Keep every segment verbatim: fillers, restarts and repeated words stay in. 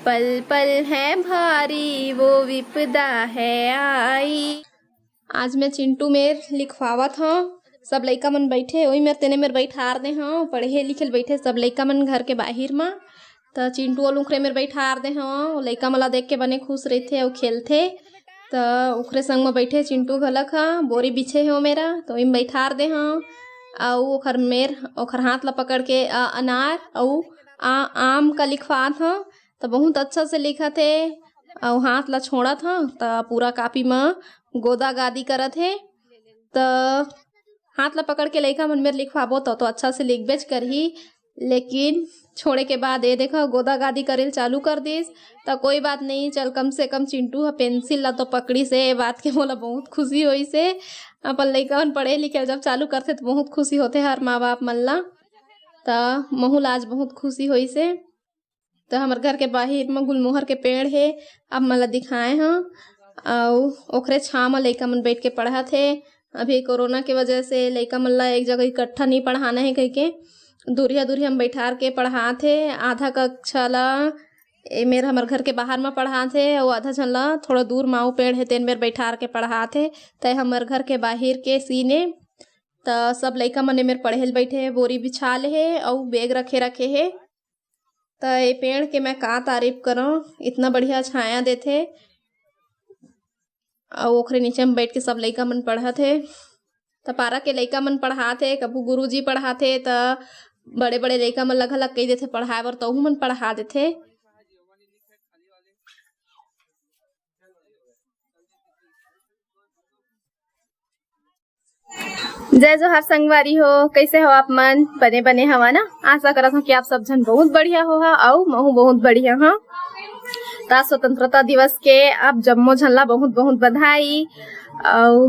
पल पल है भारी वो विपदा है आई। आज मैं चिंटू मेर लिखवावत हव। सब लइका मन बैठे, ओही मेर तेने मेर बैठार दे हव, पढ़े लिखे ल बैठे सब लइका मन घर के बाहिर म। त चिंटू अउ उखरे मेर बैठार दे हव। लइका मन ला देख के बने खुश रहिथे अउ खेलथे। त उखरे संग म बैठे चिंटू घलक ह, बोरी बिछे हे ओ मेरा, त ओही म बैठार दे हव। अउ ओखर मेर, ओखर हाथ ला पकड़ के अ, अनार अउ आ, आम का लिखवात हव। त बहुत अच्छा से लिखत हे अउ हाथ ला छोड़त हव, त पूरा कापी म गोदा गादी करत हे। त हाथ ला पकड़ के लइका मन मेर लिखवाबो त, तो अच्छा से लिखबेच करही, लेकिन छोड़े के बाद ये देखो गोदा गादी करेल चालू कर दिस। त कोई बात नहीं, चल कम से कम चिंटू ह पेंसिल ला तो पकड़िस हे, ये बात के मोला बहुत खुशी होइस हे। अपन लइका मन पढ़े लिखे जब चालू करथे त बहुत खुशी होथे हर माँ बाप मन ला। त महू ला आज बहुत खुशी होइस हे। त हमर घर के बाहिर म गुलमोहर के पेड़ हे, आप मन ला दिखाए हव। अउ ओखरे छाँव म लइका मन बैठ के पढ़त हे। अभी कोरोना के वजह से लइका मन ला एक जगह इकट्ठा नहीं पढ़ाना हे कहिके दुरिहा दुरिहा म बैठार के पढ़ात हे। आधा कक्षा ला ए मेर हमर घर के बाहर म पढ़ात हे, अउ आधा झन ला थोड़ा दूर म अउ पेड़ हे तेन मेर बैठार के पढ़ात हे। त हमर घर के बाहिर के सीन ए। त सब लइका मन ए मेर पढ़े ल बैठे हे, बोरी बिछा ले हे अउ बैग रखे रखे हे। त ये पेड़ के मैं का तारीफ करव, इतना बढ़िया छाया देथे। अउ ओखरे नीचे म बैठ के सब लइका मन पढ़त हे। त पारा के लइका मन पढ़ात हे, कभू गुरुजी पढ़ात हे, त बड़े बड़े लइका मन ल घलक कहि देथे पढ़ाए बर, त ओहू मन पढ़ा देथे। जय जोहार संगवारी हो, कैसे हो आप मन? बने बने हवा ना? आशा करत हूँ कि आप सब झन बहुत बढ़िया हो हा, अउ महू बहुत बढ़िया हाँ। त स्वतंत्रता दिवस के आप जम्मो झन ला बहुत बहुत बधाई। अउ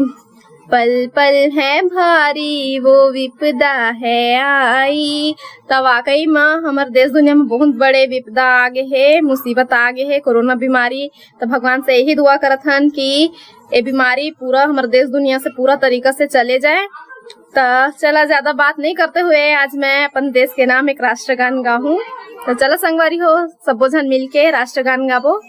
पल पल है भारी वो विपदा है आई। त वाकई म हमर देश दुनिया में बहुत बड़े विपदा आगे हे, मुसीबत आगे हे, कोरोना बीमारी। त भगवान से यही दुआ करत हन कि ये बीमारी पूरा हमर देश दुनिया से पूरा तरीका से चले जाए। त चला, ज्यादा बात नहीं करते हुए आज मैं अपन देश के नाम एक राष्ट्रगान गाहूँ। त चला संगवारी हो, सब्बो झन मिलके राष्ट्रगान गाबो।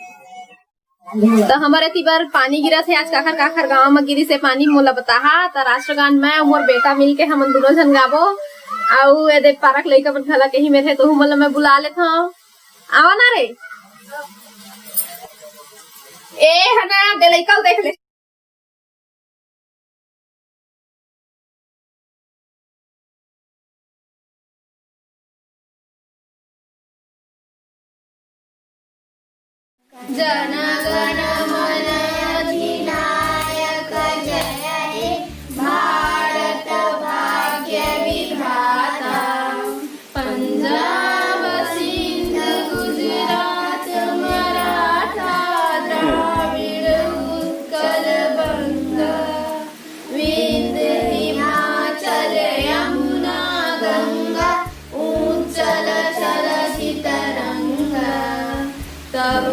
त हमर एती बर पानी गिरत हे आज, काखर काखर गांव म गिरिस हे पानी, मोला बताहा। त राष्ट्रगान मैं अउ मोर बेटा मिलके हमन दुनों झन गाबो। अउ ये दे पारक लइका मन घला कहीं मेर हे, तो मोला मैं बुला लेत हव। आवा ना रे। ए हना दे लइका ल देख ले। जन गण मन अधिनायक जय हे भारत भाग्य विधाता। पंजाब सिंध गुजरात मराठा द्राविड़ उत्कल बंग विंध्य हिमाचल यमुना गंगा उच्चल चलति तरंग। तव